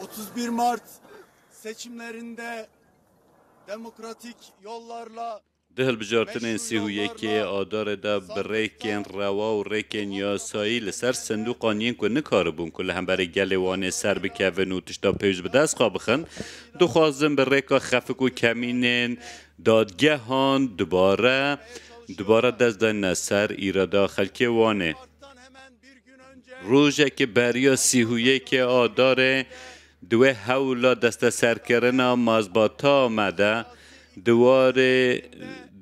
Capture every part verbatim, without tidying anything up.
otuz bir Mart seçimlerinde demokratik yollarla Di hilbijartinên sî û yekê Adarê de bi rêkên rewa û rêkên yasayî li ser sindûqan yên ku nikaribûn ku li hemberî gelê Wanê ser bikevin û tişta pêwîst bi dest xwe bixin, dixwazin bi rêka xefik û kemînên dadgehan dubare, dubare dest dayne ser îrada xelkê Wanê. Rojekê beriya sî û yekê Adarê di wê hewla desteserkirina mazbata me de di warê,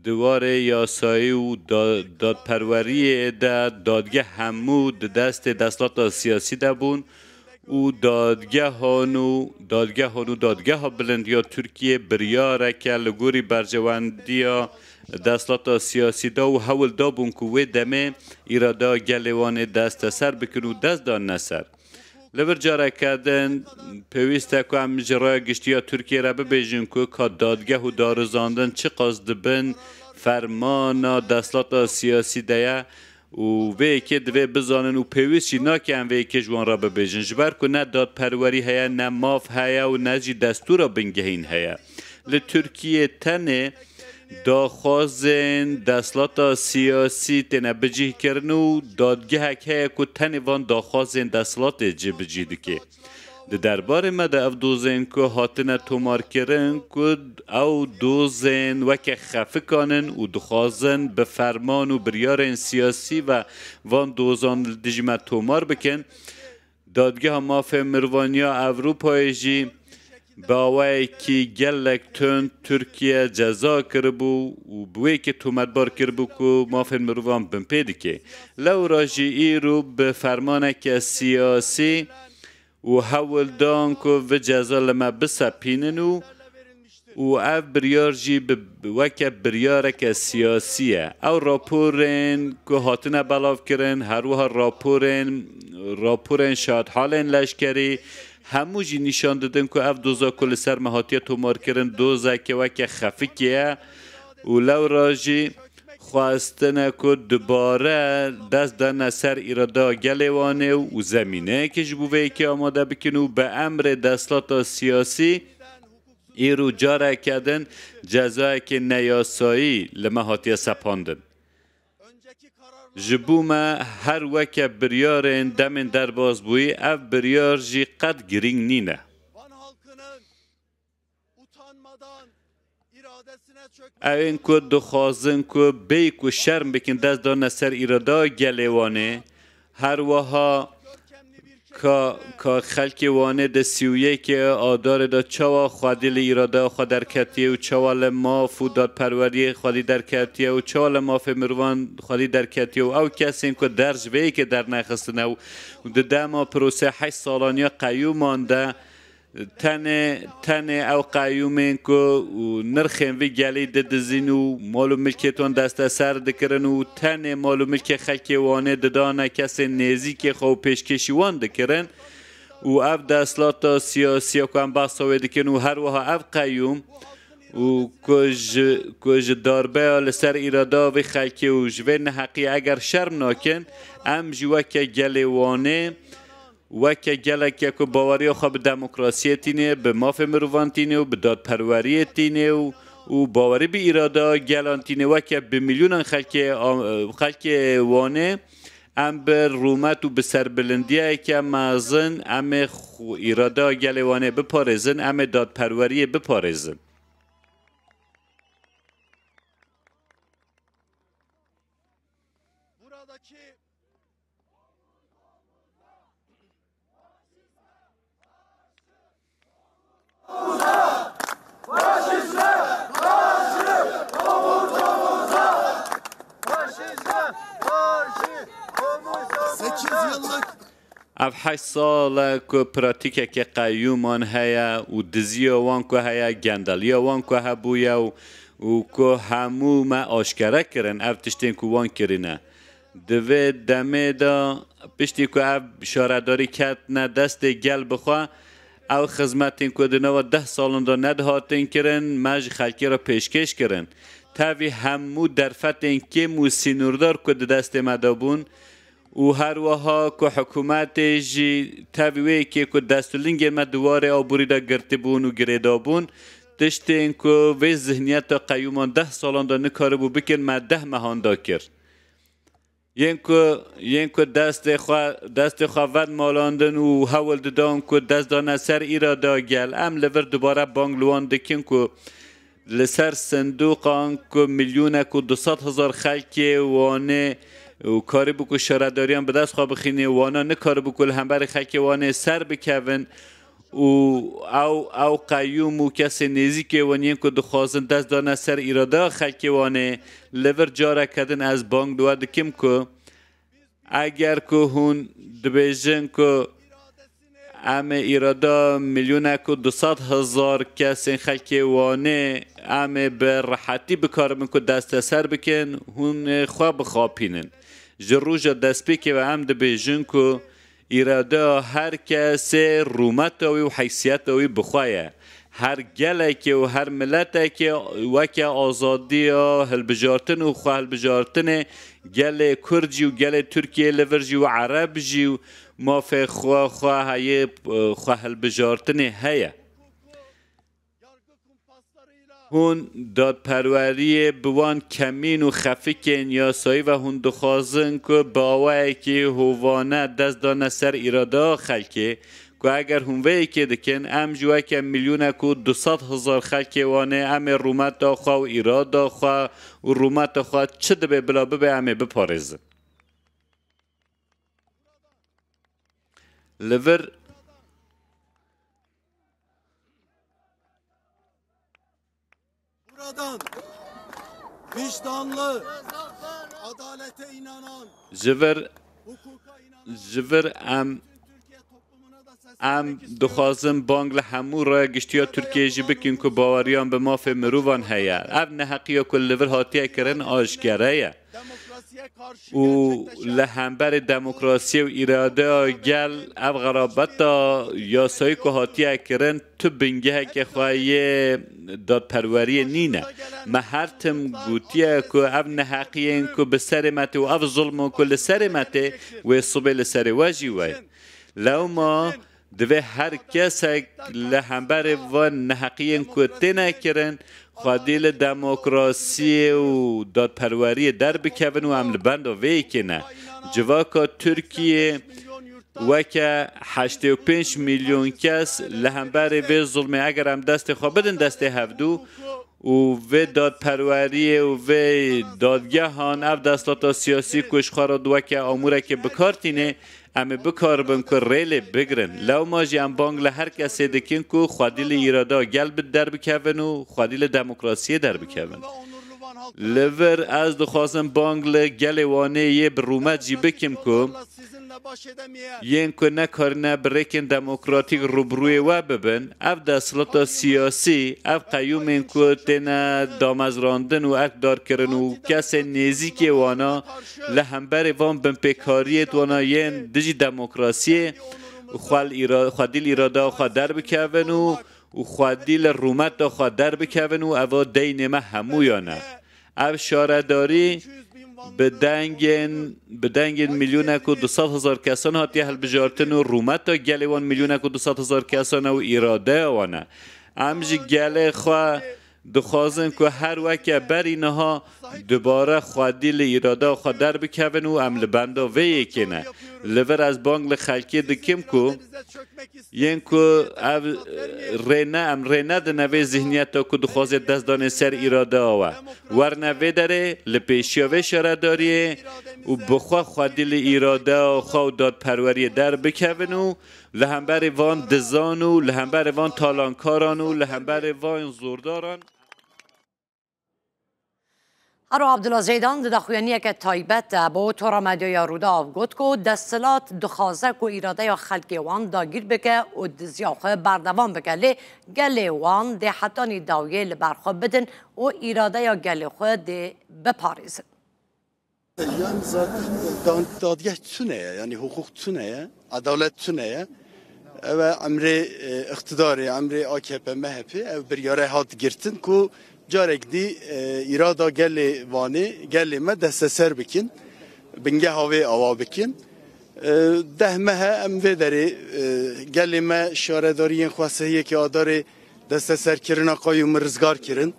di warê yasayî û da-, dadperweriyê de dadgeh hemû di destê destlata siyasî de bûn û dadgehan û, dadgehan û dadgeha bilind ya Tirkiyê biryareke li gorî berjewendiya destlata siyasî da û hewl dabûn ku wê demê îrada gelê Wanê desteser bikin û dest danine ser. Li vir careke din pêwîst e ku em ji raya giştî ya Tirkiyê re bibêjin ku ka dadgeh û darizandin çiqas di bin fermana destlata siyasî de ye û vê yekê divê bizanin û pêwîst jî nake em vê yekê ji wan re bibêjin. Ji ber ku ne dadperwerî heye, ne maf heye û ne jî destûra bingehîn heye. Li Tirkiyê tenê daxwazên destlata siyasî têne bicihkirin û dadgehek heye ku tenê van daxwazên desthilatê cîbicî dike. Di derbarê me de ev dozên ku hatine tomarkirin ku ew dozên weke xefikan in û dixwazin bi ferman û biryarên siyasî ve van dozan li dijî me tomar bikin. Dadgeha Mafê Mirovan ya Ewropayê jî bi awayekî gelek tund Tirkiye ceza kiribû û bi wê yekê tometbar kiribû ku mafên mirovan binpê dike. Lewra jî îro bi fermaneke siyasî û hewl dan ku vê ceza li me bisepînin û û ev biryar jî bi, weke biryareke siyasî ye. Ew raporên ku hatine belavkirin, her wiha raporên, raporên şahidehalên leşkerî, hemû jî nîşan didin ku ev doza ku li ser me hatiye tomarkirin, dozeke weke xefikê ye û lewra jî xwestine ku dubare dest dane ser îrada gelê Wanê û zemîneyekê ji bo vê yekê amade bikin û bi emrê destlata siyasî îro careke din cezayekê neyasayî li me hatiye sepandin. Ji bo me her weke biryarên demên derbasbûyî, ev biryar jî qet girîng nîne. Ew ên ku dixwazin ku bêyî ku şerm bikin dest dane ser îrada gelê Wanê, her wiha ka, ka xelkê Wanê di sî û yekê Adarê de çawa xwedî li îrada xwe derketiye û çawa li maf û dadperweriyê xwedî derketiye û çawa li mafê mirovan xwedî derketiye û ew kesên ku der ji vê yekê dernexistine û di dema prosê heşt salan ya qeyûman de Tenê, tenê ew qeyûmên ku û nirxên vî gelî didizîn û mal û milkê wan desteser dikirin û tenê mal û milkê xelkê Wanê didane kesên nêzîkê xwe û pêşkêşî wan dikirin û ev desthilata siyasî ya ku em behsa wê dikin û her wiha ev qeyûm û ku ji, ku ji darbeya li ser îrada vê xelkê û ji vê neheqiyê eger şerm nakin, em jî weke gelê Wanê Weke geleke ku baweriya xwe bi demokrasiyê tîne, bi mafê mirovan tîne û bi dadperweriyê tîne û, û bawerî bi îrada gelan tîne, weke bi milyonan xelkê, xelkê Wanê, em bi rûmet û bi serbilindiyeke mezin em ê xw-, îrada gelê Wanê biparêzin, em ê dadperweriyê biparêzin. Sekiz yıllık Ev heşt sal e ku pratîkeke qeyûman heye û diziya wan ku heye, gendeliya wan ku hebûye û, û ku hemû me aşkere kirin, ev tiştên ku wan kirine. Di vê demê de piştî ku ev şaredarî ketine destê gel bi xwe, ew xizmetên ku di nava deh salan de nedihatin kirin, me ji xelkê re pêşkêş kirin. Tevî hemû derfetên kêm û sînordar ku di destê me de bûn, û her wiha ku hikûmetê jî tevî wê yekê ku dest û lingên me di warê aborî de girtibûn û girêdabûn, tiştên ku vê zihniyeta qeyûman deh salan de nikaribû bikin, me deh mehan da kir. Yên ku, yên ku destê xwe, destê xwe vedmalandin û hewl didan ku dest dane ser îradeya gel, em li vir dubare bang li wan dikin ku li ser sindoqan ku milyonek û du sed hezar xelkê Wanê û karîbû ku şaredariyan bi dest xwe bixînê, wana nikaribû ku li hemberî xelkê Wanê ser bikevin û ew, ew qeyûm û kesên nêzîkê wan yên ku dixwazin dest dane ser îradeya xelkê Wanê, li vir careke din ez bang li we dikim ku eger ku hûn dibêjin ku em ê îrada milyonek û du sed hezar kesên xelkê Wanê em ê bi rehetî bikaribin ku desteser bikin, hûn ê xwe bixapînin. Ji roja destpêkê ve em dibêjin ku îradeya her kesê rûmeta wî û heysiyeta wî bi xwe ye. Her gelekê û her miletekê weke azadiya hilbijartin û xwehilbijartinê gelê Kurd jî û gelê Tirkiyê li vir jî û Ereb jî û mafê xwe, xwe heye, xwehilbijartinê heye. Hûn dadperweriyê bi wan kemîn û xefikên yasayî ve hûn dixwazin ku bi awayekî hovane dest dane ser îradeya xelkê, ku eger hûn vê yekê dikin, em jî weke milyonek û du sed hezar xelkê Wanê em ê rûmeta xwe û îrada xwe û rûmeta xwe çi dibe bila bibe em ê biparêzin. Li vir Buradan vicdanlı, adalete inanan, ji vir, hukuka inanan, ji vir em, Türkiye toplumuna da sesini em dixwazin bang li hemû raya giştiya Tirkiyeyê jî bikin ku baweriyan bi mafê mirovan heye. Ev neheqiya ku li vir hatiye kirin aşkere ye. Û li hemberî demokrasiyê û îradeya gel ev xerabeta yasayî ku hatiye kirin tu bingeheke xwe yê dadperweriyê nîne. Me her tim gotiye ku ev neheqiyên ku bi serê me tê û ev zulmên ku li serê me tê wê sibê li serê we jî we. Lewma divê her kesek li hemberî van neheqiyên ku têne kirin, xwedî li demokrasiyê û dadperweriyê derbikevin û em li benda vê yekê ne. Civaka Tirkiyê weke heştê û pênc milyon kes li hemberî vê zulmê, eger em destê xwe bidin destê hevdû, û vê dadperweriyê û vê dadgehan, ev desthilata siyasî ku ji xwe re weke amûrekê bi kar tîne, em ê bikaribin ku rê lê bigirin. Lewma jî em bang li her kesê dikin ku xwedî li îrada gel bi derbikevin û xwedî li demokrasiyê derbikevin. Li vir ez dixwazim bang li gelê Wanê yê bi rûmet jî bikim ku yên ku nekarine bi rêkên demokratîk rûbirûyê we bibin, ev desthilata siyasî, ev qeyûmên ku têne damezrandin û erkdarkirin û kesên nêzîkê wana li hemberî van binpêkariyêt wana yên dijî demokrasiyê xwe li îra-, xwedî li îrada xwe derbikevin û, û xwedî li rûmeta xwe derbikevin û eva deynê me hemûyan e. Ev şaredarî bi dengên, bi dengên milyonek û du sed hezar kesan hatiye hilbijartin û rûmeta gelê wan milyonek û du sed hezar kesan e û îradeya wan e. Em ji gelê xwe dixwazin ku her weke berî niha dubare xwedî li îrada xwe derbikevin û em li benda vê yekê ne. Li vir ez bang li xelkê dikim ku yên ku ev, e, rê ne, em rê nedine vê zihniyeta ku dixwaze destdanê ser îradeya we. Werine vê derê, li pêşiya vê şaredariyê û bi xwe xwedî li îradeya xwe û dadperweriyê derbikevin û li hemberî van dizan û li hemberî van talankaran û li hemberî van zordaran Hero Abdullah Zeydan di daxuyaniyeke taybet de bo Tora Medyaya Rûdaw got ku desthilat dixwaze ku îradeya xelkê wan dagîr bike û diziya xwe berdewam bike, lê gelê wan dê hetanî dawiyê li ber xwe bidin û îradeya gelê xwe dê biparêzin. Yani zaten dan-, dadgeh tune ye, yani hukuk tune ye, adalet tune ye. Ev e emrê, e, iqtidarê, emrê A K P M H P, ev biryare hat girtin ku carek dî, e, îrada gelê Vanê, gelê me desteser bikin. Bingeha vê awa bikin. E, deh meh e em vê derê, e, gelê me şaredariyên xwesehiyekê a darê desteserkirina Qayûmî rizgar kirin.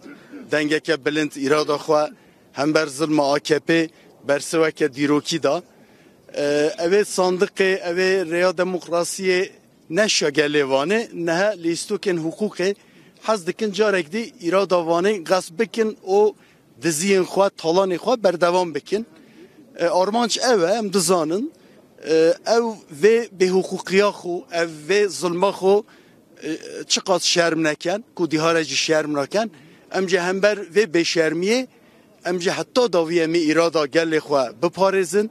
Dengeke bilind îrada xwe hember zilma A K P bersiweke dîrokî da. E, ev ê sandiqê, ev ê rêya demokrasiyê neşa gelê Vanê, nehe lîstokên hiqûqê hez dikin carek dî îrada Vanê qesp bikin û diziyên xwe, talanê xwe berdewam bikin. E, armanc ew e, em dizanin, e, ew vê bêhiqûqiya xwe, ev vê zilma xwe, e, çiqas şerm neken, ku dîhare jî şerm naken, em jî hember vê bêşermiyê, em jî heta dawiyê em ê îrada gelê xwe biparêzin,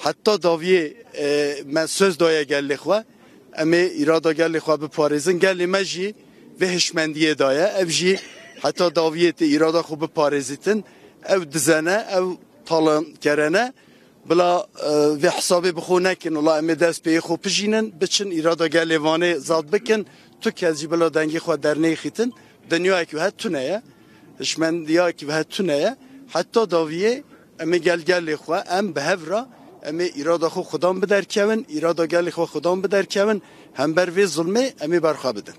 heta dawiyê, e, me söz daye gelê xwe, em ê îrada gelê xwe biparêzin. Gelê me jî vê hişmendiyê daye. Ev jî heta dawiyê tê îrada xwe biparêzîtin. Ew dizene, ew talan kerene. Bila, e, vê hesabê bi xwe nekin. Wela em ê dest pê xwe pijînin, biçin îrada gelê Vanê zad bikin. Tu kes jî bila dengê xwe derneyxîtin. Dinyayek wiha tune ye. Hişmendiyek wiha tune ye. Heta dawiyê em ê gel gelê xwe, em bi hev re, em ê îrada xwe xudan biderkevin, îrada gelê xwe xudan biderkevin, hember vê zulmê em ê berxwe bidin.